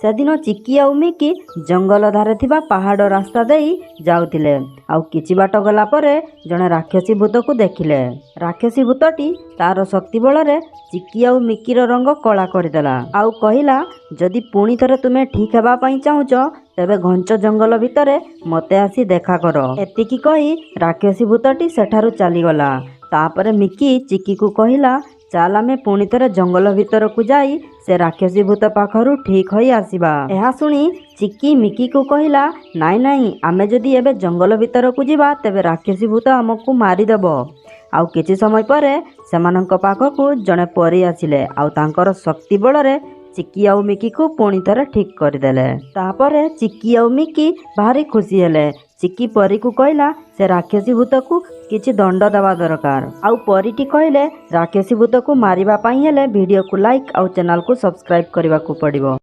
ସେଦିନ ଚିକି ଆଉ ମିକି ଜଙ୍ଗଲ ଧାରେ ଥିବା ପାହାଡ଼ ରାସ୍ତା ଦେଇ ଯାଉଥିଲେ। ଆଉ କିଛି ବାଟ ଗଲା ପରେ ଜଣେ ରାକ୍ଷସୀ ଭୂତକୁ ଦେଖିଲେ। ରାକ୍ଷସୀ ଭୂତଟି ତାର ଶକ୍ତି ବଳରେ ଚିକି ଆଉ ମିକିର ରଙ୍ଗ କଳା କରିଦେଲା ଆଉ କହିଲା, ଯଦି ପୁଣି ଥରେ ତୁମେ ଠିକ୍ ହେବା ପାଇଁ ଚାହୁଁଛ, ତେବେ ଘଞ୍ଚ ଜଙ୍ଗଲ ଭିତରେ ମୋତେ ଆସି ଦେଖା କର। ଏତିକି କହି ରାକ୍ଷସୀ ଭୂତଟି ସେଠାରୁ ଚାଲିଗଲା। ତାପରେ ମିକି ଚିକିକୁ କହିଲା, ଚାଲ ଆମେ ପୁଣି ଥରେ ଜଙ୍ଗଲ ଭିତରକୁ ଯାଇ ସେ ରାକ୍ଷସୀ ଭୂତ ପାଖରୁ ଠିକ୍ ହୋଇ ଆସିବା। ଏହା ଶୁଣି ଚିକି ମିକିକୁ କହିଲା, ନାଇଁ ନାଇଁ, ଆମେ ଯଦି ଏବେ ଜଙ୍ଗଲ ଭିତରକୁ ଯିବା ତେବେ ରାକ୍ଷସୀ ଭୂତ ଆମକୁ ମାରିଦେବ। ଆଉ କିଛି ସମୟ ପରେ ସେମାନଙ୍କ ପାଖକୁ ଜଣେ ପରୀ ଆସିଲେ ଆଉ ତାଙ୍କର ଶକ୍ତି ବଳରେ ଚିକି ଆଉ ମିକିକୁ ପୁଣି ଥରେ ଠିକ୍ କରିଦେଲେ। ତାପରେ ଚିକି ଆଉ ମିକି ଭାରି ଖୁସି ହେଲେ। ଚିକି ପରୀକୁ କହିଲା, ସେ ରାକ୍ଷସୀ ଭୂତକୁ କିଛି ଦଣ୍ଡ ଦେବା ଦରକାର। ଆଉ ପରୀଟି କହିଲେ, ରାକ୍ଷସୀ ଭୂତକୁ ମାରିବା ପାଇଁ ହେଲେ ଭିଡ଼ିଓକୁ ଲାଇକ୍ ଆଉ ଚ୍ୟାନେଲକୁ ସବସ୍କ୍ରାଇବ୍ କରିବାକୁ ପଡ଼ିବ।